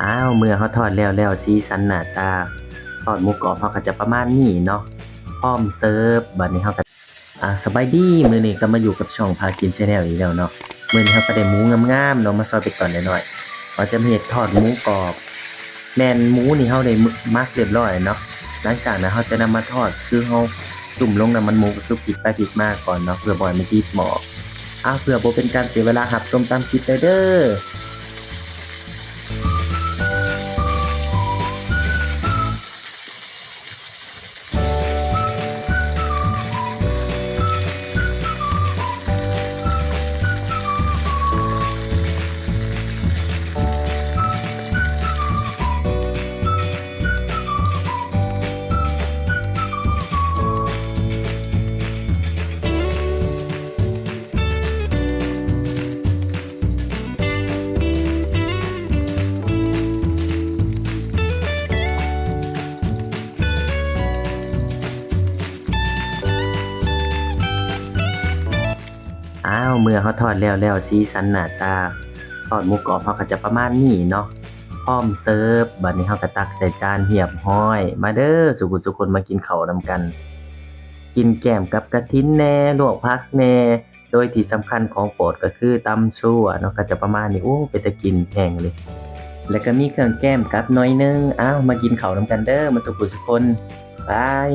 ອ້າວ ເມື່ອເຮົາທອດແລ້ວແລ້ວ ສີສັນໜ້າຕາທອດໝູກອບເຮົາກໍຈະປະມານນີ້ເນາະ ພ້ອມເສີບ. ບັດນີ້ເຮົາກໍ ອ່າ ສະບາຍດີ ມື້ນີ້ກໍມາຢູ່ກັບຊ່ອງພາກິນ Channel ອີກແລ້ວເນາະ. ມື້ນີ້ເຮົາກໍໄດ້ໝູງາມໆເນາະ ມາຊອຍເປັນຕອນນ້ອຍໆ ເຮົາຈະມາເຮັດທອດໝູກອບ. ແມ່ນໝູນີ້ເຮົາໄດ້ໝ- ໝັກຮຽບຮ້ອຍເນາະ. ຫຼັງຈາກນັ້ນເຮົາຈະນຳມາທອດ ຄືເຮົາຈຸ່ມລົງນ້ຳມັນໝູ ກໍຄືພລິກໄປພລິກມາກ່ອນເນາະ ເພື່ອບໍ່ໃຫ້ມັນຕິດໝໍ້. ເອົາ ເພື່ອບໍ່ເປັນການເສຍເວລາ ຮັບຊົມຕາມຄລິບໄດ້ເດີ້. ອ້າວ ເມື່ອເຮົາທອດແລ້ວແລ້ວ ສີສັນໜ້າຕາທອດໝູກອບເຮົາກໍຈະປະມານນີ້ເນາະ ພ້ອມເສີບ. ບັດນີ້ເຮົາກໍຕັກໃສ່ຈານຮຽບຮ້ອຍ. ມາເດີ້ ສູ່ຜູ້ສູ່ຄົນ ມາກິນເຂົ້ານຳກັນ ກິນແກ້ມກັບກະຖິນແດ່ ລວກຜັກແດ່ ໂດຍທີ່ສຳຄັນຂອງໂປດກໍຄືຕຳຊົ່ວເນາະ ກໍຈະປະມານນີ້. ໂອ້ ເປັນຕາກິນແຮງເລີຍ ແລ້ວກໍມີເຄື່ອງແກ້ມກັບໜ້ອຍໜຶ່ງ. ອ້າວ ມາກິນເຂົ້ານຳກັນເດີ້ ໝົດສູ່ຜູ້ສູ່ຄົນ ບາຍ.